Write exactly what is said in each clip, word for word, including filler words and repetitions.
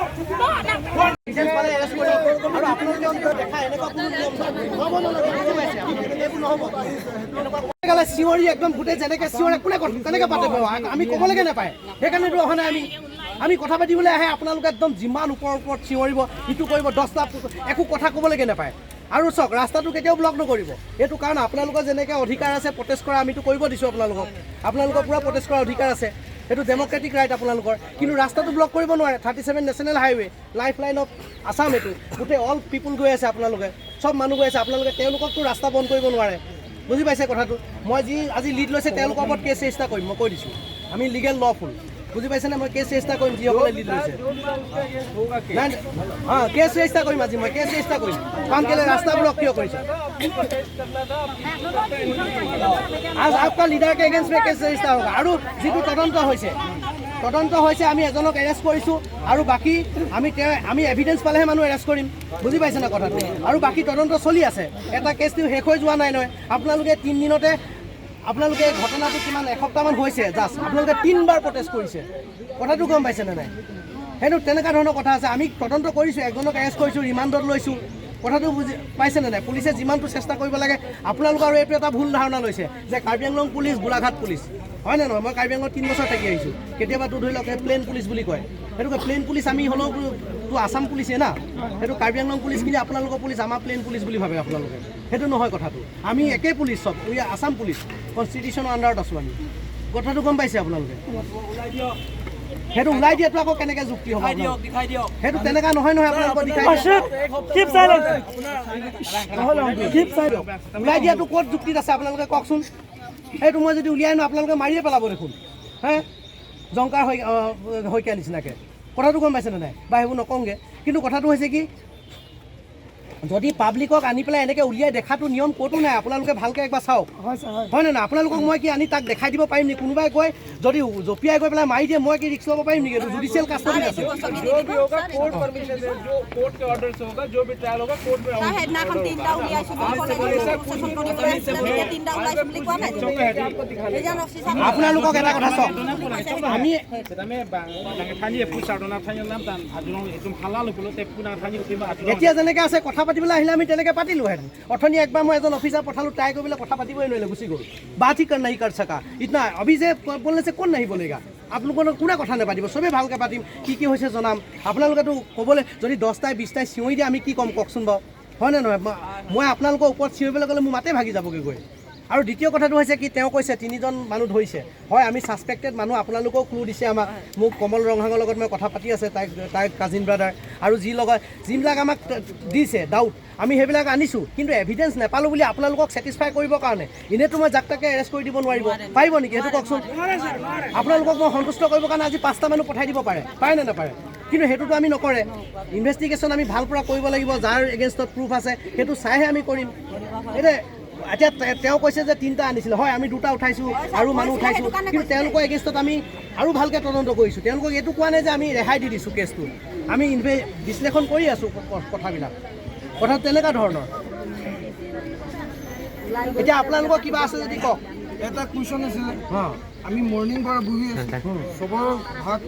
Vigilance পালে এৰেষ্ট কৰিব। আৰু আপোনালোকে দেখা এনেকুৱা কোনো নিয়ম নাই। হ'ব নালাগে, বুজি পাইছে? এইবোৰ নহ'ব। এনেকুৱা চিঞৰি একদম গোটেই যেনেকে চিঞৰে, কোনে ক'ত কেনেকে পাতে? আমি ক'বলৈকে নাপায়। সেইকাৰণেতো অহা নাই আমি। আমি কথা পাতিবলৈ আহে, আপোনালোকে একদম যিমান ওপৰৰ ওপৰত চিঞৰিব, ইটো কৰিব, দহটা একো কথা ক'বলৈকে নাপায়। আৰু চাওক, ৰাস্তাটো কেতিয়াও ব্লক নকৰিব। এইটো কাৰণ আপোনালোকৰ যেনেকে অধিকাৰ আছে প্ৰটেষ্ট কৰা, আমিতো কৰিব দিছোঁ আপোনালোকক। আপোনালোকৰ পূৰা প্ৰটেষ্ট কৰাৰ অধিকাৰ আছে, সেইটো ডেমক্ৰেটিক ৰাইট আপোনালোকৰ। কিন্তু ৰাস্তাটো ব্লক কৰিব নোৱাৰে, thirty seven national highway, life line of Assam এইটো। গোটেই অল পিপুল গৈ আছে আপোনালোকে, চব মানুহ গৈ আছে, আপোনালোকে তেওঁলোককতো ৰাস্তা বন্ধ কৰিব নোৱাৰে। বুজি পাইছে কথাটো? মই যি আজি লিড লৈছে তেওঁলোকৰ ওপৰত কেছ ৰেজিষ্টাৰ কৰিম, মই কৈ দিছোঁ। আমি লিগেল লফুল, বুজি পাইছেনে? মই কেছ ৰেজিষ্টাৰ কৰিম যিসকলে লিড লৈছে। নাই, হা, কেছ ৰেজিষ্টাৰ কৰিম আজি, মই কেছ ৰেজিষ্টাৰ কৰিম। কাৰণ কেলে ৰাস্তা ব্লক কিয় কৰিছে? আজ আপকা লিডাৰ কে এগেইনষ্ট মে কেছ ৰেজিষ্টাৰ হোগা। আৰু যিটো তদন্ত হৈছে, তদন্ত হৈছে, আমি এজনক এৰেষ্ট কৰিছোঁ আৰু বাকী আমি তে-, আমি এভিডেন্স পালেহে মানুহ এৰেষ্ট কৰিম, বুজি পাইছে না কথাটো? আৰু বাকী তদন্ত চলি আছে, এটা কেছটো শেষ হৈ যোৱা নাই নহয়। আপোনালোকে তিনিদিনতে আপোনালোকে ঘটনাটো কিমান এসপ্তাহমান হৈছে জাষ্ট, আপোনালোকে তিনিবাৰ প্ৰটেষ্ট কৰিছে, কথাটো গম পাইছেনে নাই? সেইটো তেনেকুৱা ধৰণৰ কথা আছে। আমি তদন্ত কৰিছোঁ, একজনক এৰেষ্ট কৰিছোঁ, ৰিমাণ্ডত লৈছোঁ, কথাটো বুজি পাইছেনে নাই? পুলিচে যিমানটো চেষ্টা কৰিব লাগে, আপোনালোকৰ আৰু এইটো এটা ভুল ধাৰণা লৈছে যে কাৰ্বি আংলং পুলিচ গোলাঘাট পুলিচ, হয় নে নহয়? মই কাৰ্বি আংলং তিনি বছৰ থাকি আহিছোঁ, কেতিয়াবাতো ধৰি লওক প্লেইন পুলিচ বুলি কয়, সেইটোকে প্লেইন পুলিচ আমি হ'লেও তো আছাম পুলিচে না, সেইটো কাৰ্বি আংলং পুলিচ বুলি আপোনালোকৰ পুলিচ আমাৰ প্লেইন পুলিচ বুলি ভাবে আপোনালোকে, সেইটো নহয় কথাটো। আমি একে পুলিচ চব, উই আছাম পুলিচ, কনষ্টিটিউশ্যনৰ আণ্ডাৰত আছোঁ আমি। কথাটো গম পাইছে আপোনালোকে? সেইটো ওলাই দিয়াটো আকৌ কেনেকে যুক্তি হ'ব আপোনালোকৰ? সেইটো তেনেকা নহয় নহয়, আপোনালোকৰ দিখাই দিয়া। Ashok, keep silent. Keep silent. ওলাই দিয়াটো ক'ত যুক্তিত আছে আপোনালোকে কওকচোন? সেইটো মই যদি উলিয়াই আনো আপোনালোকে মাৰিয়ে পেলাব দেখোন, হে? জংকাৰ হৈ, আহ, শইকীয়া নিচিনাকে। কথাটো গম পাইছেনে নাই? বা সেইবোৰ নকওঁগে, কিন্তু কথাটো হৈছে কি, যদি পাব্লিকক আনি পেলাই এনেকে উলিয়াই দেখাটো নিয়ম ক'তো নাই। আপোনালোকে ভালকে একবাৰ চাওক। হয় ছাৰ, হয়। হয় নে নাই? আপোনালোকক মই কি আনি তাক দেখাই দিব পাৰিম নেকি? কোনোবাই গৈ যদি জঁপিয়াই গৈ পেলাই মাৰি দিয়ে, মই কি ৰিস্ক ল'ব পাৰিম নেকি? এইটো জুডিচিয়েল কাষ্টডিত আছে। जो भी होगा, कोर्ट परमिशन दे, जो कोर्ट के ऑर्डर से होगा, जो भी ट्रायल होगा, कोर्ट में हम সেইদিনাখন তিনিটা উলিয়াইছো, প্ৰশাসনে ছেছন কৰি পেলাই আহিছিলে, তেতিয়া তিনিটা ওলাইছো বুলি কোৱা নাই জানো? এই যে ৰছী চাব আপোনালোকক এটা কথা চাওক, আমি এতিয়া যেনেকে আছে, কথা পাতিবলৈ আহিলে আমি তেনেকে পাতিলোহেঁতেন। অথনি একবাৰ মই এজন অফিচাৰ পঠালো, তাই কৈ পেলাই কথা পাতিবই নোৱাৰিলে, গুচি গ'ল। बात ही कर नहीं कर सका। इतना अभी से बोलने से कौन नहीं बोलेगा? আপোনালোকৰ কোনে কথা নাপাতিব? চবেই ভালকে পাতিম, কি কি হৈছে জনাম। আপোনালোকেতো ক'বলৈ যদি দহটাই বিশটাই চিঞৰি দিয়ে আমি কি ক'ম কওকচোন বাৰু, হয় নে নহয়? মই, মই আপোনালোকৰ ওপৰত চিঞৰিবলৈ গ'লে মোৰ মাতে ভাগি যাবগৈ গৈ। আৰু দ্বিতীয় কথাটো হৈছে কি, তেওঁ কৈছে তিনিজন মানুহ ধৰিছে। হয়, আমি ছাছপেক্টেড মানুহ, আপোনালোকেও ক্লু দিছে আমাক। মোক কমল ৰংহাঙৰ লগত মই কথা পাতি আছে, তাই, তাইৰ কাজিন ব্ৰাদাৰ। আৰু যি লগত যিবিলাক আমাক দিছে ডাউট, আমি সেইবিলাক আনিছোঁ, কিন্তু এভিডেন্স নাপালোঁ বুলি আপোনালোকক ছেটিছফাই কৰিবৰ কাৰণে। এনেইতো মই যাক তাকে এৰেষ্ট কৰি দিব নোৱাৰিব, পাৰিব নেকি সেইটো কওকচোন? আপোনালোকক মই সন্তুষ্ট কৰিবৰ কাৰণে আজি পাঁচটা মানুহ পঠাই দিব পাৰে, পাৰে নে নাপাৰে? কিন্তু সেইটোতো আমি নকৰে। ইনভেষ্টিগেশ্যন আমি ভাল পৰা কৰিব লাগিব, যাৰ এগেইনষ্টত প্ৰুফ আছে সেইটো চাইহে আমি কৰিম। এতিয়া, এতিয়া তে-, তেওঁ কৈছে যে তিনিটা আনিছিলে, হয়, আমি দুটা উঠাইছোঁ আৰু মানুহ উঠাইছোঁ, কিন্তু তেওঁলোকৰ এগেইনষ্টত আমি আৰু ভালকে তদন্ত কৰিছোঁ। তেওঁলোকক এইটো কোৱা নাই যে আমি ৰেহাই দি দিছোঁ কেছটো। আমি ইনভে- বিশ্লেষণ কৰি আছো ক- ক- কথাবিলাক। কথা তেনেকুৱা ধৰণৰ। এতিয়া আপোনালোকৰ কিবা আছে যদি কওক। এটা কুৱেশ্যন আছিলে। হা। আমি মৰ্ণিং পৰা বহি আছো। চবৰ ভাত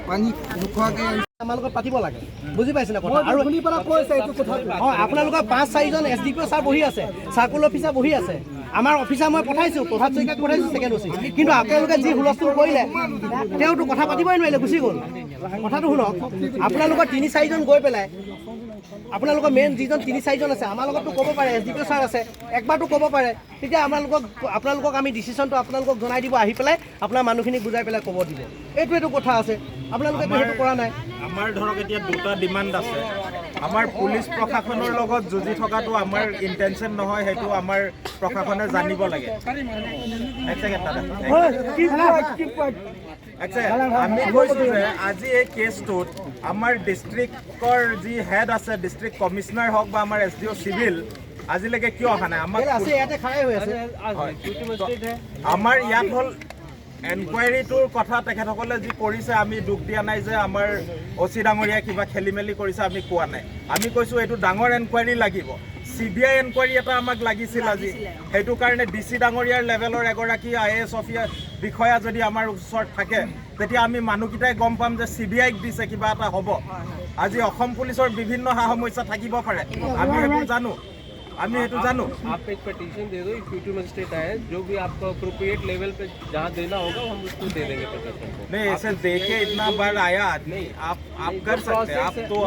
পানী নোখোৱাকে আহিছো। আমাৰ লগত পাতিব লাগে, বুজি পাইছে নে কথা? মই আৰু ধুনীৰ পৰা কৈ আছে এইটো কথা। হয়, আপোনালোকৰ পাঁচ চাৰিজন এছ ডি পি অ ছাৰ বহি আছে, চাৰ্কল অফিচাৰ বহি আছে, আমাৰ অফিচাৰ মই পঠাইছো, প্ৰভাত শইকীয়াক পঠাইছো ছেকেণ্ড অ চি। কিন্তু আপোনালোকে যি হুলস্থুল কৰিলে, তেওঁতো কথা পাতিবই নোৱাৰিলে, গুচি গ'ল। কথাটো শুনক, আপোনালোকৰ তিনি চাৰিজন গৈ পেলাই, আপোনালোকৰ মেইন যিজন তিনি চাৰিজন আছে, আমাৰ লগততো ক'ব পাৰে, এছ ডি পি অ ছাৰ আছে, একবাৰতো ক'ব পাৰে। তেতিয়া আপোনালোকক আপোনালোকক আমি ডিচিশ্যনটো আপোনালোকক জনাই দিব, আহি পেলাই আপোনাৰ মানুহখিনিক বুজাই পেলাই ক'ব দিব। এইটো এইটো কথা আছে, আপোনালোকেতো সেইটো কৰা নাই। আমাৰ ধৰক এতিয়া দুটা ডিমাণ্ড আছে। আমাৰ পুলিচ প্ৰশাসনৰ লগত যুঁজি থকাটো আমাৰ ইণ্টেনশ্যন নহয়, সেইটো আমাৰ প্ৰশাসনে জানিব লাগে। এক ছেকেণ্ড দাদা। এক ছেকেণ্ড। আমি কৈছো যে আজি এই কেছটোত আমাৰ ডিষ্ট্ৰিক্টৰ যি হেড আছে, ডিষ্ট্ৰিক্ট কমিশ্যনাৰ হওক বা আমাৰ এছ ডি অ' চিভিল, আজিলৈকে কিয় অহা নাই? আমাক ইয়াতে আছে, ইয়াতে খাৰাই হৈ আছে। হয়। আমাৰ ইয়াত হ'ল এনকুৱাৰীটোৰ কথা তেখেতসকলে যি কৰিছে, আমি দুখ দিয়া নাই যে আমাৰ অ চি ডাঙৰীয়া কিবা খেলি মেলি কৰিছে, আমি কোৱা নাই। আমি কৈছো এইটো ডাঙৰ এনকুৱাৰী লাগিব, চি বি আই এনকুৱাৰী এটা আমাক লাগিছিল আজি। সেইটো কাৰণে ডি চি ডাঙৰীয়াৰ লেভেলৰ এগৰাকী আই এ এছ অফিচাৰ বিষয়া যদি আমাৰ ওচৰত থাকে, তেতিয়া আমি মানুহকেইটাই গম পাম যে চি বি আইক দিছে, কিবা এটা হ'ব। আজি অসম পুলিচৰ বিভিন্ন সা সমস্যা থাকিব পাৰে, আমি সেইবোৰ জানো, আমি সেইটো জানো। आप एक पिटीशन दे दो, एक्जीक्यूटिव मजिस्ट्रेट आए, जो भी आपको अप्रोप्रिएट लेवल पे जहाँ देना होगा, हम उसको दे देंगे प्रशासन को। नहीं, ऐसे देखे इतना बार आया आदमी, आप आप कर सकते हैं, आप तो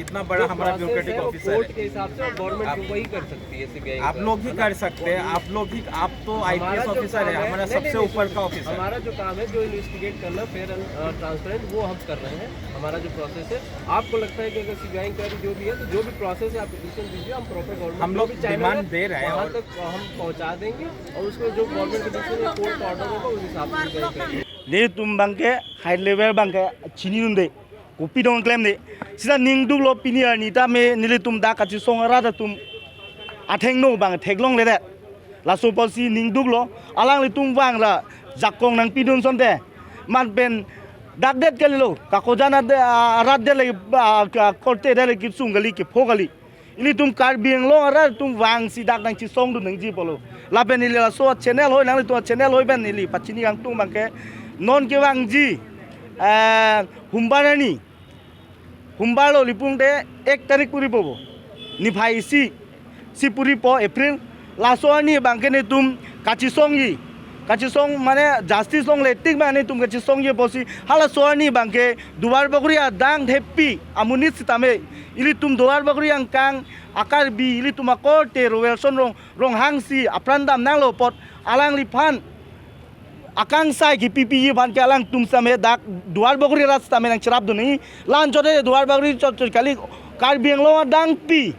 इतना बड़ा हमारा ब्यूरोक्रेटिक ऑफिसर कोर्ट है। के हिसाब से गवर्नमेंट वही कर सकती है, सीबीआई। आप लोग ही कर सकते हैं, आप लोग ही, आप तो आईपीएस ऑफिसर है, हमारा सबसे ऊपर का ऑफिसर। हमारा जो काम है, जो इन्वेस्टिगेट करना, फेयर एंड ट्रांसपेरेंट, वो हम कर रहे हैं। हमारा जो प्रोसेस है, आपको लगता है कि अगर सीबीआई इंक्वायरी जो भी है, तो जो भी प्रोसेस है, आप पिटीशन दीजिए, हम प्रॉपर गवर्नमेंट हम लोग डिमांड दे रहे हैं वहाँ और तक हम पहुँचा देंगे और उसमें जो गवर्नमेंट के डिसीजन है, कोर्ट का ऑर्डर होगा, उस हिसाब से सीबीआई करेगी। Nelitum abangke high level abangke chinidunde, kopi dong klemde. Sita ningduklo, pini arni tame nelitum dak kachesong arat atum athengno abang theklongledet. Laso apotsi ningduklo, alanglitum vang ra jakong nangpidun asonte, man pen dakdet kalilo, kakojan arat de, arat de lagi, ah, ka-, korte de lagi, kesung kali, kepho kali. Ilitum Karbi Anglong arat atum vangsi dak nangchesongdun nangji apotlo. Lapen ili laso channel hoi, nanglitum channel hoi pen ili pachini kangtung abangke, non kevangji, eh, humbar arni, humbar lo, ili pute ek tarik puripo bo, niphai isi si puripo, April. Laso arni abangke netum kachesongji, kachesong mane justice longle tik abang netum kachesongji apotsi, halaso arni abangke Duarbagori adang thepi amonit sitame, ilitum Duarbagori angkang a-Karbi, ilitum akorte Roelson Rong, Ronghang si apran damnanglo apot alangliphan akangsai kepipiji aphan ke alangtum sitame dak Duarbagori arat sitame nangcherapdun nangji. La-anchot Duarbagori chot chot kali, Karbi Anglong adang pi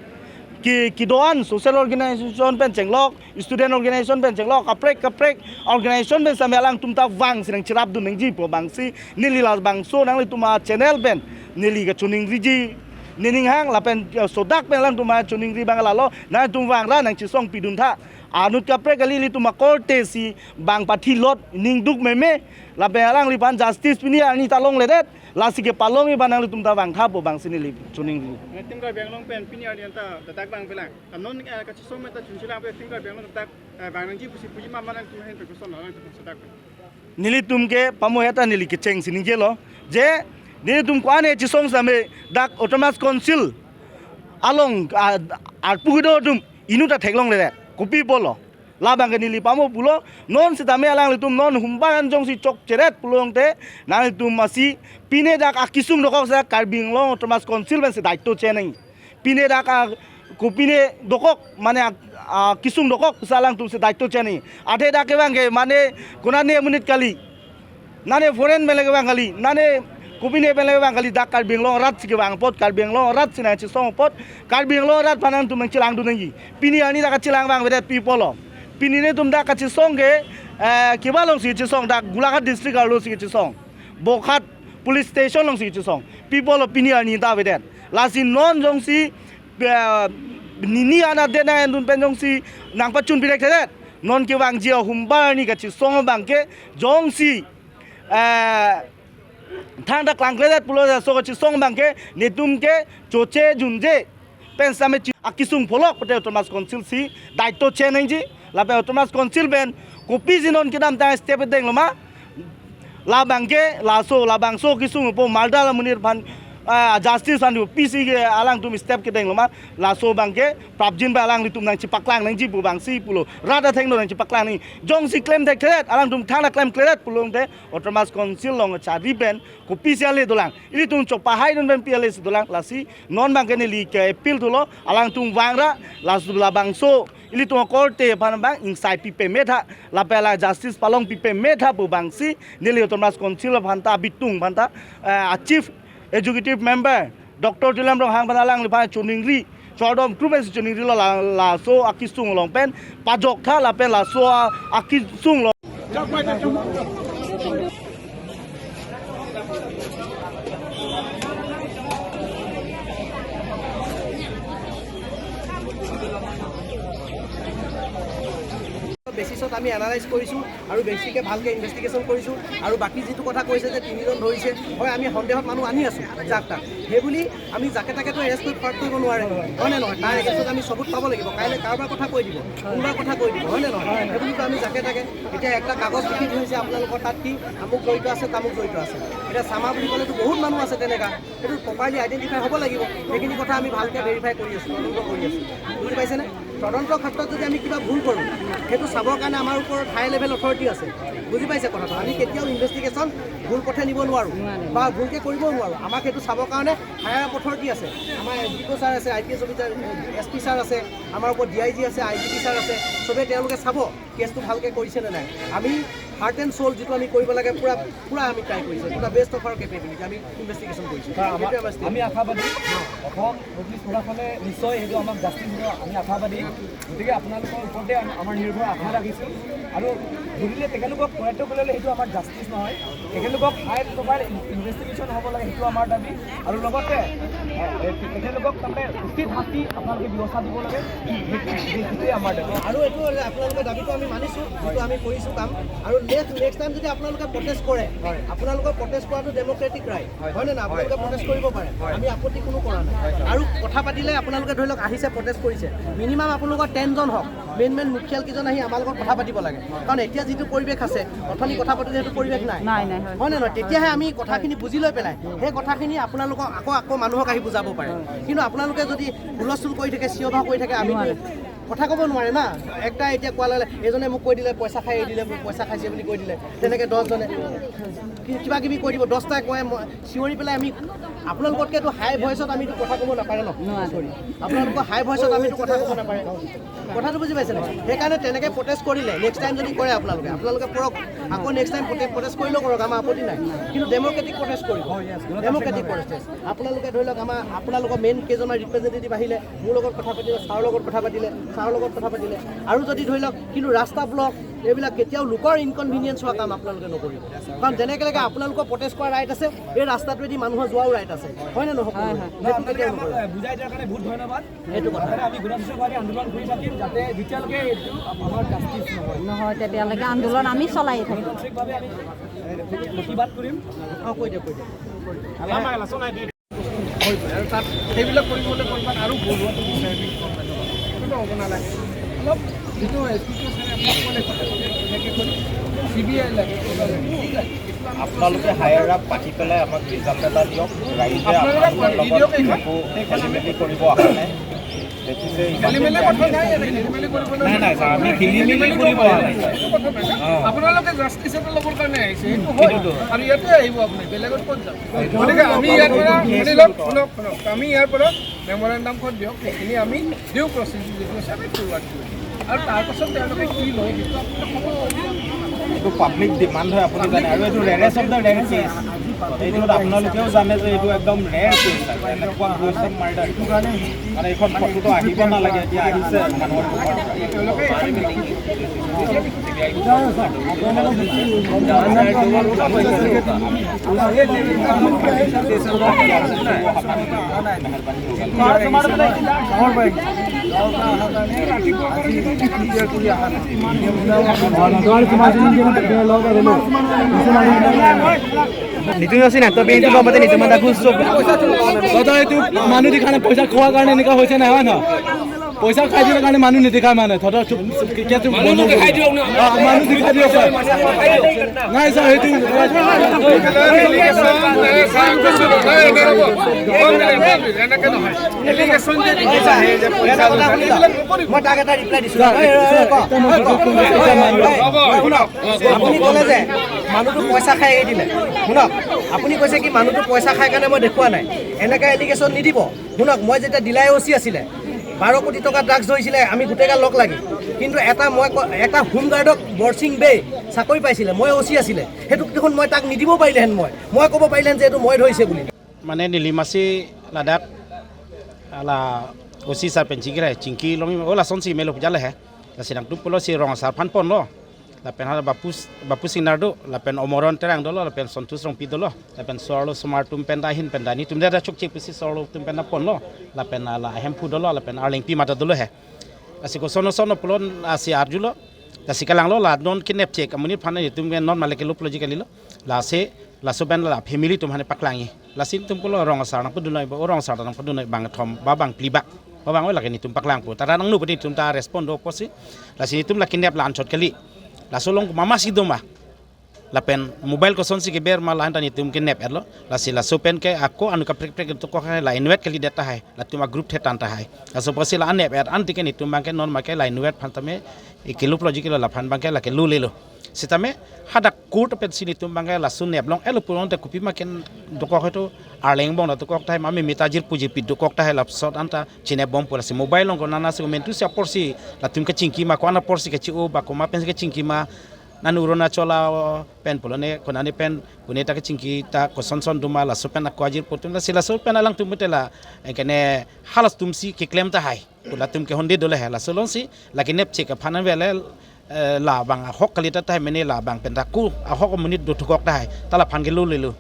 ke, kedo-an social organization pen chenglok, student organization pen chenglok, kaprek kaprek organization pen sitame alangtum ta vangsi nangcherapdun nangji pu abangsi neli labangso nanglitum a-channel pen neli kachoningriji, nening hang lapen, eh, sodak pen alangtum a-choningri abang lalo, nangtum vang ra nangchesongpidun tha. Anut kaprek kali, ilitum akorte si bang pathilot, ningduk meme, lapen alangliphan justice pini arni ta longledet, lasi kepalongji abang nanglitum ta vangtha pu abangsi neli choningri. Nangtum Karbi Anglong pen pini arni anta dadak vangvelang. Anon, eh, kachesong meta chunchelang pen nangtum Karbi Anglong dadak, eh, vang nangji pusi puji mama nangtum ahin pen koson lo nangtum sodak pen. Nelitum ke pamo heta neli kechengsi ningjelo, je nelitum ko-an chesong sitame dak Autonomous Council along, ah, arpu kedo atum inut ta theklongledet, kopi apotlo. Labangke neli pamo pulo, non sitame alanglitum non humbar an jongsi chokcheret pulote, nanglitum masi pine dak akesung dokok sa Karbi Anglong Autonomous Council pensi daityo chenang. Pine dak a kopine dokok, mane a, akesung dokok sa alangtum si daityo chenang. Athe dak kevang ke mane konane amonit kali, nane foreign pen le kevang kali, nane kopine pen le kevang kali, dak Karbi Anglong arat si kevang apot, Karbi Anglong arat si nangchesong apot, Karbi Anglong arat aphan nangtum nangchelangdun nangji. Pini arni dak kachelang vangvedet pi apotlo. Pini netum dak kachesong ke, eh, kevang alongsi chesong, dak Golaghat district arlosi chesong, Bokhat police station alongsi chesong. Pi apotlo pini arni ta avedet. Lasi non jongsi, eh, nini anat de nang endun pen jongsi nangpachun pirek thedet, non kevangji ahumbar arni kachesong abangke jongsi, eh, Thangta klangkledet pulo laso kachisong abangke netum ke choche junje pen same chi-, akisung pholok pute Autonomous Council si daito che nangji. Lapen Autonomous Council pen kopisi non kedamtang step denglo ma? Labangke laso labangso kisung po mardar amonit aphan, ah, justice aphan kopisi ke alangtum step kedenglo ma? Laso abangke prapjin ba alanglitum nangchipaklang nangji pu abangsi pulo. Rat athengno nangchipaklang nang. Jongsi klem thekthedet, alangtum thangta klemkledet pulo te Autonomous Council along chari pen kopisi ale dolang. Ilitum chokpahai dun pen pi ale si dolang, lasi non abangke neli ke appeal thulo, alangtum vangra, laso labangso ilitum akorte aphan abang ingsai pipe metha, lapen la justice palong pipe metha pu abangsi neli Autonomous Council aphanta, abitung aphanta, eh, a Chief Executive Member Doctor Tuliram Ronghang aphan alangliphan choningri, chordom krup pen si choningrilo la, laso akisung along pen pajoktha lapen laso a-, akisung along. বেচিছত আমি এনালাইজ কৰিছোঁ আৰু বেছিকৈ ভালকৈ ইনভেষ্টিগেশ্যন কৰিছোঁ। আৰু বাকী যিটো কথা কৈছে যে তিনিজন ধৰিছে, হয়, আমি সন্দেহত মানুহ আনি আছোঁ যাক তাক। সেইবুলি আমি যাকে তাকেতো এৰেষ্ট কৰি পাৰ্ট কৰিব নোৱাৰে, হয়নে নহয়? তাৰ এগেইনষ্টত আমি চবুত পাব লাগিব। কাইলৈ কাৰোবাৰ কথা কৈ দিব, কোনোবাৰ কথা কৈ দিব, হয়নে নহয়? সেইবুলিতো আমি যাকে তাকে, এতিয়া একটা কাগজ লিখি থৈছে আপোনালোকৰ তাত কি আমুক জড়িত আছে, তামুক জড়িত আছে। এতিয়া চামা বুলি ক'লেতো বহুত মানুহ আছে তেনেকা, সেইটো প্ৰপাৰলি আইডেণ্টিফাই হ'ব লাগিব। সেইখিনি কথা আমি ভালকৈ ভেৰিফাই কৰি আছোঁ, তদন্ত কৰি আছোঁ। বুজি পাইছেনে? তদন্ত ক্ষেত্ৰত যদি আমি কিবা ভুল কৰোঁ, সেইটো চাবৰ কাৰণে আমাৰ ওপৰত হাই লেভেল অথৰিটি আছে। বুজি পাইছে কথাটো? আমি কেতিয়াও ইনভেষ্টিগেশ্যন ভুল পথে নিব নোৱাৰোঁ বা ভুলকৈ কৰিবও নোৱাৰোঁ। আমাক সেইটো চাবৰ কাৰণে হায়াৰ অথৰিটি আছে। আমাৰ এছ ডি অ' ছাৰ আছে, I P S officer, S P sir আছে, আমাৰ ওপৰত ডি আই জি আছে, আই জি পি ছাৰ আছে, চবেই তেওঁলোকে চাব কেছটো ভালকৈ কৰিছে নে নাই। আমি হাৰ্ট এণ্ড চ'ল যিটো আমি কৰিব লাগে, পূৰা, পূৰা আমি ট্ৰাই কৰিছোঁ, পূৰা বেষ্ট অফ আৱাৰ কেপেবিলিটি আমি ইনভেষ্টিগেশ্যন কৰিছোঁ। ছাৰ, আমাৰ, সেইটোৱে আমাৰ ষ্টেপ। আমি আশাবাদী, অসম পুলিচ প্ৰশাসনে নিশ্চয় সেইটো আমাক জাষ্টিচ দিব, আমি আশাবাদী। গতিকে আপোনালোকৰ ওপৰতে আম-, আমাৰ নিৰ্ভৰ আশা ৰাখিছোঁ। আৰু বুলিলে তেখেতলোকক প্ৰয়াত কৰিলে সেইটো আমাৰ জাষ্টিচ নহয়, তেখেতলোকক হাই প্ৰফাইল ইন-, ইনভেষ্টিগেশ্যন হ'ব লাগে, সেইটো আমাৰ দাবী। আৰু লগতে, এ, এ, তেখেতলোকক তাৰমানে উচিত শাস্তি আপোনালোকে ব্যৱস্থা দিব লাগে, সেইটো, সেইটোৱে আমাৰ দাবী। আৰু এইটো আপোনালোকৰ দাবীটো আমি মানিছোঁ, যিটো আমি কৰিছোঁ কাম। আৰু নেক্সট, নেক্সট টাইম যদি আপোনালোকে প্ৰটেষ্ট কৰে, আপোনালোকৰ প্ৰটেষ্ট কৰাটো ডেম'ক্ৰেটিক ৰাইট, হয় নে নহয়? আপোনালোকে প্ৰটেষ্ট কৰিব পাৰে, আমি আপত্তি কোনো কৰা নাই। আৰু কথা পাতিলে আপোনালোকে ধৰি লওক আহিছে, প্ৰটেষ্ট কৰিছে, মিনিমাম আপোনালোকৰ টেনজন হওক, মেইন মেইন মুখিয়াল কেইজন আহি আমাৰ লগত কথা পাতিব লাগে। কাৰণ এতিয়া যিটো পৰিৱেশ আছে, অথনি কথা পাতোঁতে সেইটো পৰিৱেশ নাই। নাই, নাই, হয়। হয় নে নহয়? তেতিয়াহে আমি কথাখিনি বুজি লৈ পেলাই সেই কথাখিনি আপোনালোকক আকৌ, আকৌ মানুহক আহি বুজাব পাৰে। কিন্তু আপোনালোকে যদি হুলস্থুল কৰি থাকে, চিঞৰ বাখৰ কৰি থাকে, আমি কথা ক'ব নোৱাৰে না। একটা এতিয়া কোৱা লাগিলে, এজনে মোক কৈ দিলে, পইচা খাই এৰি দিলে, মোক পইচা খাইছে বুলি কৈ দিলে, তেনেকে দহজনে কি-, কিবা কিবি কৈ দিব, দহটাই কয়, মই চিঞৰি পেলাই আমি আপোনালোকতকেতো হাই ভইচত আমিতো কথা ক'ব নাপাৰে ন? নোৱাৰে। চৰি, আপোনালোকৰ হাই ভইচত আমিতো কথা ক'ব নাপাৰে। কথাটো বুজি পাইছে ন? সেইকাৰণে তেনেকে প্ৰটেষ্ট কৰিলে নেক্সট টাইম যদি কৰে আপোনালোকে, আপোনালোকে কৰক, আকৌ নেক্সট টাইম প্ৰটেষ্ট, প্ৰটেষ্ট কৰিলেও কৰক, আমাৰ আপত্তি নাই। কিন্তু ডেম'ক্ৰেটিক প্ৰটেষ্ট কৰিব, ডেম'ক্ৰেটিক প্ৰটেষ্ট। আপোনালোকে ধৰি লওক, আমাৰ, আপোনালোকৰ মেইন কেইজনমান ৰিপ্ৰেজেণ্টেটিভ আহিলে, মোৰ লগত কথা পাতিলে, ছাৰৰ লগত কথা পাতিলে, ছাৰৰ লগত কথা পাতিলে, আৰু যদি ধৰি লওক, কিন্তু ৰাস্তা ব্লক, এইবিলাক কেতিয়াও লোকৰ ইনকনভিনিয়েঞ্চ হোৱা কাম আপোনালোকে নকৰিব। কাৰণ যেনেকে লাগে আপোনালোকৰ প্ৰটেষ্ট কৰা ৰাইট আছে, এই ৰাস্তাটোৱেদি মানুহৰ যোৱাও ৰাইট আছে, হয় নে নহয়? হয়, হয়। সেইটো কেতিয়াও নকৰিব। আপোনালোকে আমাক, এ, বুজাই দিয়াৰ কাৰণে বহুত ধন্যবাদ। সেইটো কথা। লগতে আমি গুণাসূচক ভাৱে আন্দোলন কৰি থাকিম, যাতে যেতিয়ালৈকে এইটো আমাৰ জাষ্টিচ নহয়। নহয়, তেতিয়ালৈকে আন্দোলন আমি চলাই থাকিম। গণতান্ত্ৰিকভাৱে আমি, এ, প্ৰতিবাদ কৰিম। অ, কৈ দিয়ক, কৈ দিয়ক। আমাৰ লাচন আইডি আৰু তাত সেইবিলাক কৰিবলৈ ক'ৰবাত আৰু বঢ়োৱাটো বিচাৰি ক'ৰবাত সেইটো হ'ব নালাগে। অলপ যিটো এছ পি ছাৰে আপোনালোকৰ লেখত তেনেকৈ কৰি চি বি আই লাগে, কিবা লাগে, কি লাগে? আপোনালোকে হায়াৰ আপ পাতি পেলাই আমাক ৰিজাল্ট এটা দিয়ক, ৰাইজে আপোনালোকে আপোনালোকৰ দি দিয়ক লগত এইখন। একো খেলি মেলি কৰিব অহা নাই। দেখিছে ইমান খেলি মেলি কথা নাই, ইয়াতে খেলি মেলি কৰিব নাই। নাই, নাই, ছাৰ, আমি খেলি মেলি কৰিব অহা নাই, ছাৰ। এইটো কথা নাই। অ। আপোনালোকে জাষ্টিচ এটা ল'বৰ কাৰণে আহিছে, এইটো হয়। সেইটোতো। আৰু ইয়াতে আহিব আপুনি, বেলেগত ক'ত যাব? গতিকে আমি ইয়াৰ পৰা, শুনি লওক, শুনক, শুনক, আমি ইয়াৰ পৰা মেমৰেণ্ডামখন দিয়ক, সেইখিনি আমি দিওঁ, প্ৰচিডিউৰ যিটো আছে আমি ফৰৱাৰ্ড কৰিম। আৰু তাৰ পাছত তেওঁলোকে কি লয়, সেইটো আপোনালোকে ক'ব। এইটো পাব্লিক ডিমাণ্ড হয়, আপুনি জানে। আৰু এইটো ৰেৰেষ্ট অফ দ্য ৰেৰ কেছ। এইটো আপোনালোকেও জানে যে এইটো একদম ৰেৰ কেছ, এনেকুৱা গ্ৰুৱেছাম মাৰ্ডাৰ। মানে এইখন ফটোটো আহিব নালাগে, এতিয়া আহিছে মানুহৰ মুখৰ পৰা। নিতুম আছে না, তবে এইটো গম পাতে নিতুম এটা ঘুষ চব। দাদা, এইটো মানুহ দেখানে পইচা খোৱাৰ কাৰণে এনেকুৱা হৈছে নাই, হয় নহয়? পইচা খাই দিলে কাৰণে মানুহ নেদেখায় মানে, থত চুপ, চুপ, কিয় চুপ মানুহ বন্ধ দেখাই কৰি দিয়ক না। অ, মানুহ দেখাই দিয়ক, ছাৰ। নাই, ছাৰ, সেইটো মই তাক এটা ৰিপ্লাই দিছোঁ। ছাৰ, এই, এই, ছাৰ, ক, এটা মই ক, ক, ক, ক, ক, ক, শুনক। আপুনি ক'লে যে মানুহটো পইচা খাই এৰি দিলে। শুনক, আপুনি কৈছে কি মানুহটো পইচা খাই কাৰণে মই দেখুওৱা নাই, এনেকা এলিগেশ্যন নিদিব। শুনক, মই যেতিয়া ডিলাই অ চি আছিলে, বাৰ কোটি টকা ড্ৰাগছ ধৰিছিলে, আমি গোটেইগাল লগ লাগি। কিন্তু এটা মই ক-, এটা হোমগাৰ্ডক বৰচিং বে চাকৰি পাইছিলে, মই অ চি আছিলে, সেইটোক দেখোন মই তাক নিদিব পাৰিলেহেঁতেন, মই, মই ক'ব পাৰিলেহেঁতেন যে এইটো মই ধৰিছে বুলি। Mane neli masi ladak la O C sir pen chingki rai, chingki long o lasonsi melo puja le he. Lasi nangtum pulo si rong asar aphan ponlo. Lapen hala Bapu, Bapu Singnar do, lapen Omoron Terang dolo, lapen Sontus Rongpi dolo, lapen so-arlo osomar atum pen ta ahin pen ta netum ta chokche pusi so-arlo atum pen ta ponlo, lapen hala Hemphu dolo, lapen Arlengpi mata dolo he. Lasi koson koson pulo, lasi arjulo. Lasi kalanglo la non kenep chek amonit aphan netum ke non male ke luplo ji kalilo. Lasi laso pen la family atum aphan paklangji. Lasi netum pulo rong asar nangpudun noi, o rong asar nangpudun noi, bang thom ba bang phli ba, ba bang o lake netum paklangpo. Tara nangno pute netum ta respond do pusi. Lasi netum la kenep la anchot kali. Laso along mama si doma. Lapen mobile kosonsi keber ma la-an ta netum kenep etlo. Lasi laso pen ke ako anu kaprek prek dokok tahai, la invite kalidet tahai, latum a group thetan tahai. Laso pusi la anep et an tike netum abang ke non make la invite aphan tame ikeluplo ji kilo, laphan abang ke lake lulelo. Sitame hadak court pensi netum abang ke laso nep long etlo pulote kopi ma ken dokok, haitu Arleng angbong ta dokok tahai, ma mimi ta jirpo jirpi dokok tahai, lapsot an ta chinep bompo. Lasi mobile along konatsi komantusi aporsi latum kachingki ma, ko-an aporsi kachi-o ba komat pensi kachingki ma, nanu Arunachal pen pulo ne, konane pen, kone ta kachingki ta koson son doma, laso pen ako ajirpo atum, lasi laso pen alangtum mutela, eh, kene halas atumsi keklem tahai pu latum ke honde dolo he. Laso alongsi la kenep chek aphan an vele, eh, la bang ahok kali ta tahai, mene la bang pen ta ku ahok amonit do thukok tahai, ta laphan ke lulelo.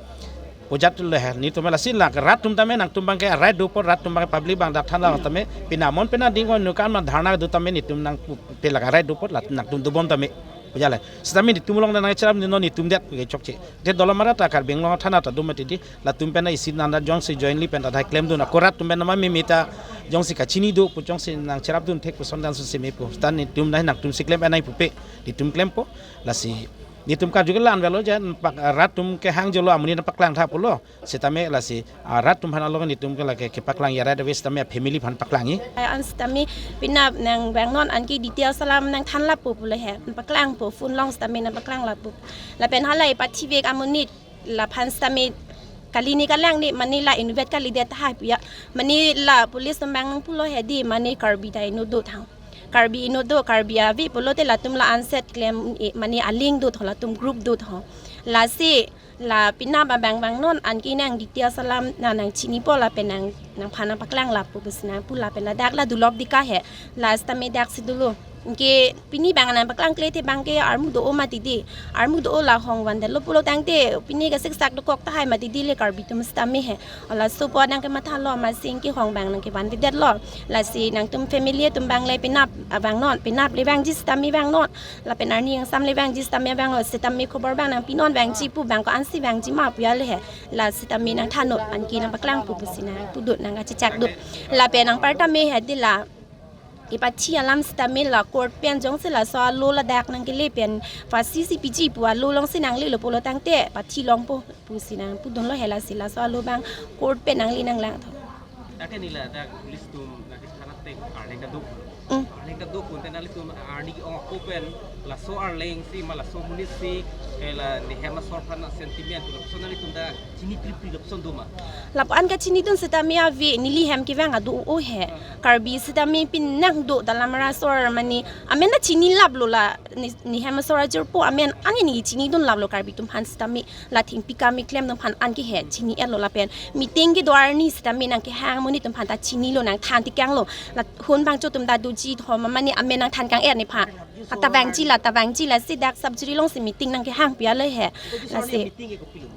Pujat le he, netum lasi la rat atum tame nangtum abang ke right do apot, rat atum abang ke public abang dak than la tame, pina mon pina ding ko nukan ma dharna do tame netum nangpu-, pe la right do apot la nangtum dobom tame. Pujale. Sitame netum along nangcherap ni non netum det ke chokche. Det Dolamara ta Karbi Anglong athana ta do mati di, latum pen isi nanda jongsi jointly pen ta thai klemdun, ako rat atum pen ma mimi ta jongsi kachini do pu jongsi nangcherapdun thek puson dan susi mepo. Tan netum nai nangtumsi klem enai pupe. Netum klempo. Lasi netum karju ke la-an velo jan pak rat atum kehang jolo amonit nangpaklang tha pulo. Sitame lasi, ah, rat atum aphan along netum ke lake kepaklang ya rat avis tame family aphan paklangji. Ai an sitame penap nang vangnon, anke details alam nangthan lapo pulo he. Paklangpo, phone along sitame nangpaklang lapo. Lapen halai pathivek amonit laphan sitame kali ni kalang ni mane la invite kalidet tahai puya. Mane la police atum abang nangpulo he di, mane Karbi ta inut do thang. Karbi inut do, Karbi ave pulote latum la anset klem, eh, mane aling do tho, latum group do tho. Lasi la penap abang vangnon, anke nang details alam nang, nangchinipo lapen nang, nangphan nangpaklang lapo pusi nangpu lapen ladak la dulok dika he. La sitame daksi dolo. Anke pini abang nangpaklang kle te abang ke armu do-o mati di. Armu do-o la hong vandetlo pulo tangte pini kasiksak dokok tahai mati di le Karbi atum sitame he. Laso apot nangkemathalo, amatsi anke hong abang nangkevandedetlo. Lasi nangtum family atum abang le penap, ah, vangnon, penap le vangji sitame vangnon. Lapen arni angsam le vangji sitame vangnon, sitame khobor abang nangpinon, vangji pu abang ko-ansi vangji ma puya le he. La sitame nangthannon, anke nangpaklangpo pusi nangpudun, nangkachechakdun. Lapen anparta me he di la kepathi alam sitame la court pen jongsi laso alo ladak nangkele pen phasi si piji pu alo alongsi nanglelo pulo tangte pathi longpo pusi nangpudunlo he. Lasi laso alo abang court pen nangle nanglangtha. Dak ke neli ladak police atum nangkethan ateng Arleng ta do. Mm. Arleng ta do pu te nanglitum arni ong ako pen laso Arleng si ma laso amonit si, eh, la nehem asor aphan sentiment pu lapuson nanglitum ta chini pripri lapuson doma? Lapu-an kachinidun sitame ave, neli hem kevang ado-o he. Karbi sitame penang do Dolamara asor mane amen ta chinilaplo la ne, nehem asor ajirpo amen an neli chinidunlaplo Karbi atum aphan sitame. La thengpi kam keklem atum aphan anke he chini-etlo lapen meeting kedo arni sitame nangkehang amonit atum aphan ta chinilo, nangthan tekanglo. La hun bangcho atum ta doji tho ma mane amen nangthan kang-et nephan. Ata vangji la, ta vangji lasi dak sub jury alongsi meeting nangkehang puya le he. Lasi. Meeting ke kopilo?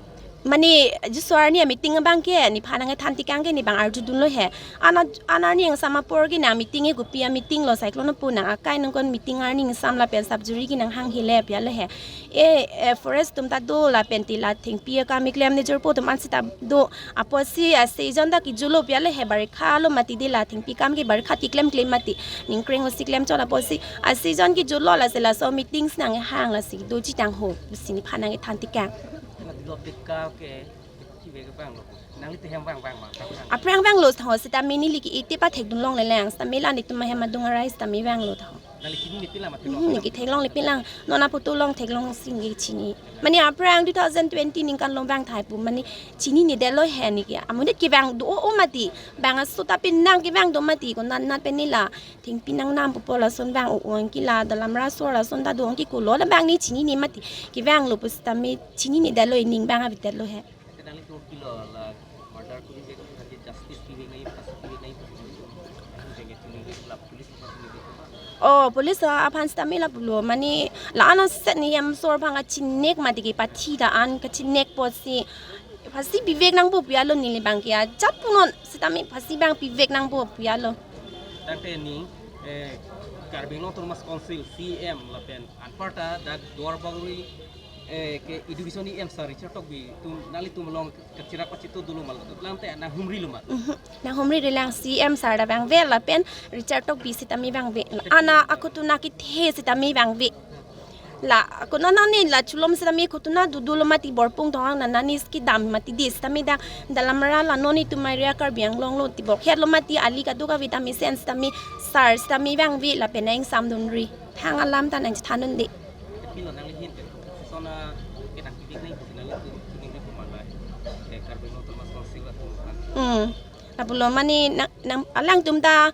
Mane, jiso arni a-meeting abang ke, nephan nangkethan tekang ke, ne bang arjudunlo he. Ana, ana arni ingsam apor ke nang meeting ke kopi a-meeting lo, cyclone pu nang akai nangkon meeting arni ingsam lapen sub jury ke nanghang hile pu alo he. E, e, forest atum ta do lapen ti la thengpi akam keklem nejorpo atum an seta do. Apotsi a-season ta kejutlo pu alo he, barikha lo mati de la thengpi akam ke barikha ti klemklem mati. Ningkreng lo si klem chot apotsi. A-season kejutlo lasi laso meetings nanghang lasi doji tangho. Pusi nephan nangkethan tekang. Ena dilo pika ke, kibe ke bang lo. Nangli te hem bang bang bang bang bang. Aphrang vanglo tho, seta mini liki iti pathekdun longle lang, seta mela netum ahem adung arai seta me vanglo tho. Nangli chinine pila ma Hmm, theklong. Niki theklongle pilang, non aputu long theklong singgi chini. Mane aphrang two thousand twenty ningkan long vang thai pu, mane chininedetlo he niki. Amonit kevang do o mati, bang aso ta penang kevang do mati, ko nat nat pen ne la thengpi nangnam pupo lason vang o ong ke la dalamra sor lason ta do ong ke ko lo la bang ne chinine mati. Kevanglo pu seta me chininedetlo, ining bang avedetlo he. Ete nangli to kilo la murder kuri bek ke justice kuri nai, pas kuri nai, pas kuri nai. Ang jenge tuni la police pas kuri bek. Oh, police aphan seta me lapulo, mane la ana set niyam sor bang kachinek mati ke pathi ta an kachinek apotsi phasi pivek nangpo pu alo neli bang ke ajat punon seta me phasi bang pivek nangpo pu alo. Tangte ni, eh, Karbi Anglong Autonomous Council C E M lapen anparta dak Duarbagori, eh, ke education E M sir Richard Tokbi tum nangli tum along kachirak pachito dolo mal, lamte nanghumrilo mal. Mhm. Nanghumri rilang, C E M sir ta vangve lapen Richard Tokbi seta me vangve. Ana akutuna kethe seta me vangve. La, ako nana ni la chulom seta me kutuna dudu lo mati, borpung tong ang nana ni ski dam mati di seta me dang dalamra la non itum area Karbi Anglong lo ti bor het lo mati, ali kaduk avi ta mesen seta me sar seta me vangve lapen nang samdunri. Thang alam ta nangthandunde. Pilo nangli hin ke sona ke nang pidik nai bukan nangli tu kuning di pemala. Eh, Karbi Anglong Autonomous Council la tu kan. Hmm. Lapulo mane nang, nang alangtum ta,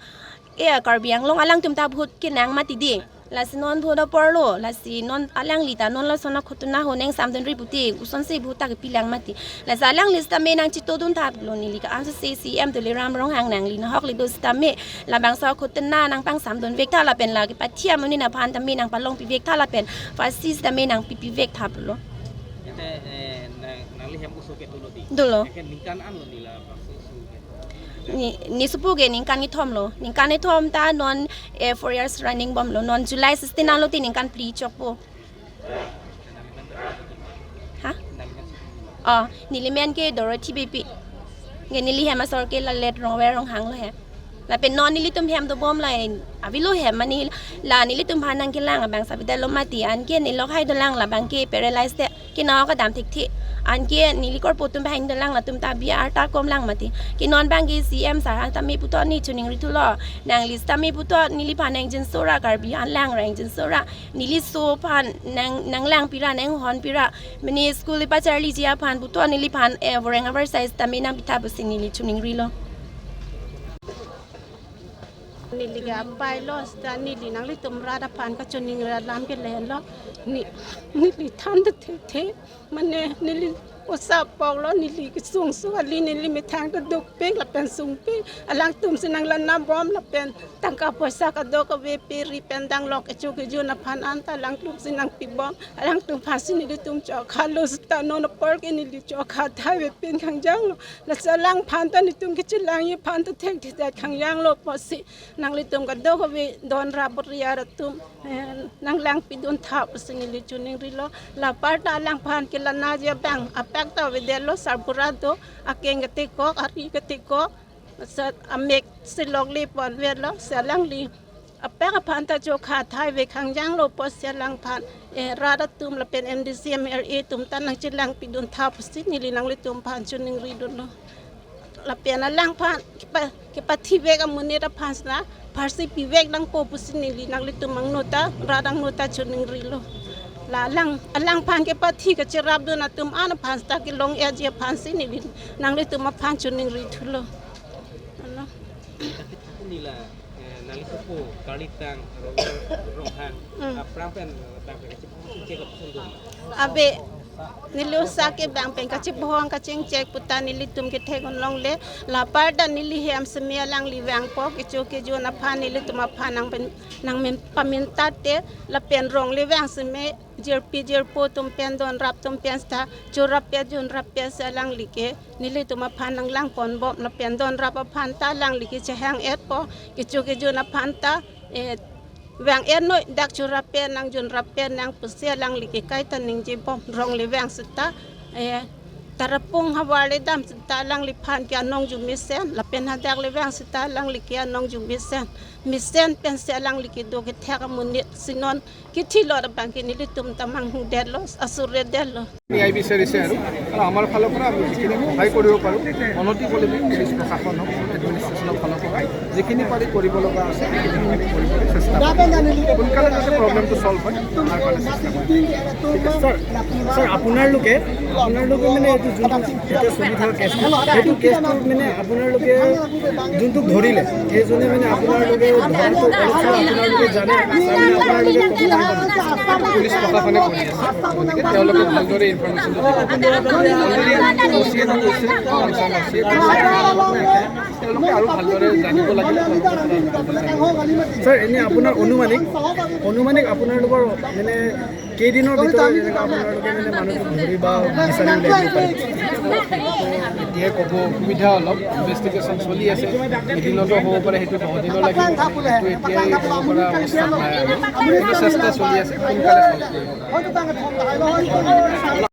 eh, Karbi Anglong alangtum ta vote kenang mati di. Lasi non vote aporlo, lasi non alangli ta non lason akutuna ho nang samdunri puti, kosonsi vote ta kepilang mati. Lasi alangli seta me nangchitodun thaplo, neli ke-an si C E M Tuliram Ronghang nangli nahok le do seta me labangso akutuna nangpangsamdunvek tha lapen la kepathi amonit aphan ta me nangpalong pivek tha lapen phasi seta me nangpi pivek thaplo. Ete, eh, nang, nangli hem oso ke dolo di? Dolo. Eke ningkan an lo nila bangso oso ke? Ni, ne sopo ke ningkan kethom lo. Ningkan kethom ta non, eh, four years running bomlo. Non July sixteen anlo ti ningkan phli chokpo. Ha? Oh, neli men ke Dorothy Beypi. Ke neli hem asor ke Lalet Rongver Ronghang lo he. Lapen non nelitum hem dobom la avelo he, mane la nelitum aphan nangkelang abang sabida lo mati, anke ne lok hai dolang labang ke paralyzed te. Ke nao kadam thekthe. Anke neli korpo atum bang dolang latum ta biar ta komlang mati. Ke non bang ke C E M sir aphan ta me puthot ne choningri thulo. Nangli seta me puthot neliphan nang jinsora, Karbi anlang rang jinsora. Neli so aphan nang, nanglang pira, nanghon pira. Mane school ipacharliji aphan puthot neliphan, eh, voreng avar size ta me nangpitha pusi neli choningrilo. Neli ke apai lo, seta neli nanglitum rat aphan kachoningri alam ke lelo. Ne, neli than thekthe. Mane neli osa apok lo, neli kesung su ali neli methang keduk pik lapen sung pik. Alangtum si nanglang nabom lapen tangka poisa kadokave pe ri pen dang lok kecho kejun aphan an ta alangtum si nangpibom. Alangtum aphan si nelitum chokha lo, seta non apor ke neli chokha thai ve pen kangjang lo. Lasi alangphan ta netum kechelangji aphan ta thekthedet kangjang lo pusi nanglitum kadokave don rap riar atum, eh, nanglang pidun tha pusi neli choningrilo. La apar ta alangphan ke lana je bang apak ta avedetlo, sarbura do, akeng ketekok, ari ketekok, sa amek si lokle pon velo, si alangli apak aphan ta chokha thai ve kangjang lo pusi alangphan, eh, rat atum lapen M D C, M L A atum ta nangchelang pidun tha pusi neli nanglitum aphan choningridunlo. Lapen alangphan kepa, kepathi vek amonit aphan seta phasi pivek nangpo pusi neli nanglitum angno ta, rat angno ta choningrilo. La alang, alangphan kepathi kacherapdun atum an aphan seta kelong-eji aphan si neli nanglitum aphan choningri thulo. Ano? Nila, eh, nangli sopo Karlitang Rong, Ronghang, hmm, aphrang pen, eh, bang pen kachingchek lapuson do ma? Abe, neli osa ke bang pen kachebohong kachingchek pu ta nelitum kethek-un longle. La apar ta neli hem seme alangli vangpo, kecho kejun aphan nelitum aphan nang pen, nang men pamintat te, lapen rongle vang seme Jirpi jirpo atum pen, donrap atum pen seta chorap pe junrap pe si alangli ke nelitum aphan nanglang ponbom, lapen donrap aphan ta alangli ke chehang-etpo, kecho kejun aphan ta, eh, vang-et noi, dak chorap pe nang junrap pe nang pusi alangli ke kaita ningjebom, rong le vang seta, eh, Tarapung havar le dam seta alangliphan ke anong ju mesen, lapen hadak le vang seta alangli ke anong ju mesen, mesen pensi alangli kedo kethek amonit si non kethilot abang ke nelitum ta manghudetlo, asurredetlo. ন্যায় বিচাৰিছে আৰু, আৰু আমাৰ ফালৰ পৰা আমি যিখিনি সহায় কৰিব পাৰোঁ, অনতি পলমে পুলিচ প্ৰশাসন হওক, এডমিনিষ্ট্ৰেশ্যনৰ ফালৰ পৰা যিখিনি পাৰি কৰিব লগা আছে, সেইখিনি আমি কৰিবলৈ চেষ্টা কৰিম। সোনকালে যাতে প্ৰব্লেমটো ছল্ভ হয়, তাৰ কাৰণে চেষ্টা কৰিম। ছাৰ, ছাৰ, আপোনালোকে, আপোনালোকে মানে এইটো যোনটো এতিয়া চলি থকা কেছ, সেইটো কেছটো মানে আপোনালোকে যোনটোক ধৰিলে, সেইজনে মানে আপোনালোকে ধৰাটো অলপ চলপ আপোনালোকে জানে, তাৰমানে আপোনালোকে ক'ব পাৰিব নেকি? পুলিচ প্ৰশাসনে কৰি আছে, গতিকে তেওঁলোকে ভালদৰে ইনফৰমেশ্যনটো দিব। অলৰেডি অ চি এ কৈছে, কনচাৰ্ণ অ চি এ কৈছে, তেওঁলোকে আৰু ভালদৰে জানিব লাগে। ছাৰ, এনে আপোনাৰ অনুমানিক, অনুমানিক আপোনালোকৰ মানে কেইদিনৰ ভিতৰত এনেকুৱা আপোনালোকে মানে মানুহটোক ধৰি বা বিচাৰি উলিয়াই দিব পাৰিব? এতিয়া ক'ব অসুবিধা অলপ, ইনভেষ্টিগেশ্যন চলি আছে, এদিনতো হ'ব পাৰে, সেইটো দহ দিনো লাগিব, সেইটো এতিয়াই ক'ব পৰা অৱস্থাত নাই আৰু। কিন্তু চেষ্টা চলি আছে, সোনকালে চল্ভ কৰিব।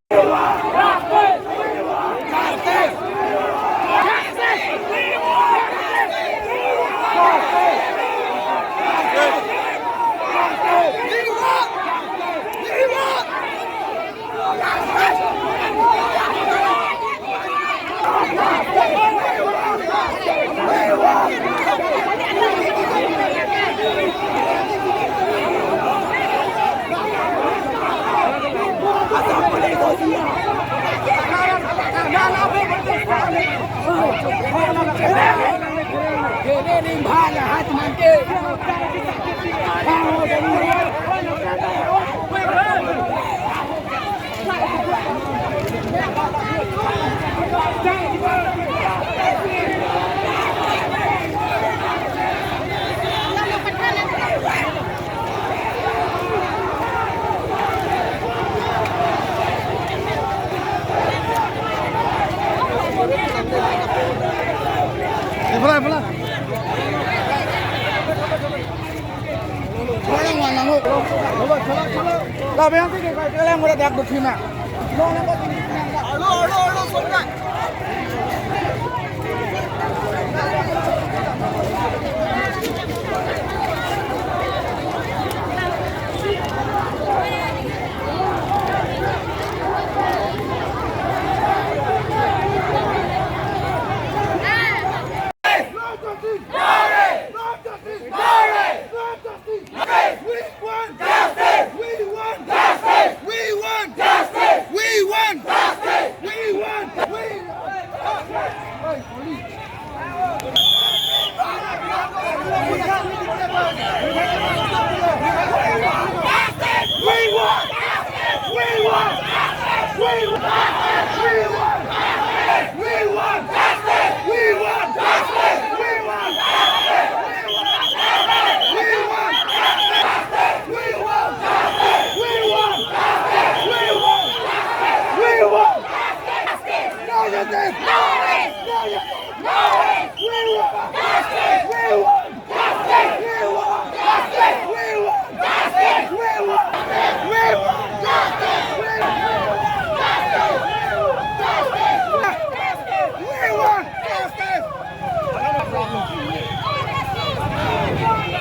এইফালে, এইফালে।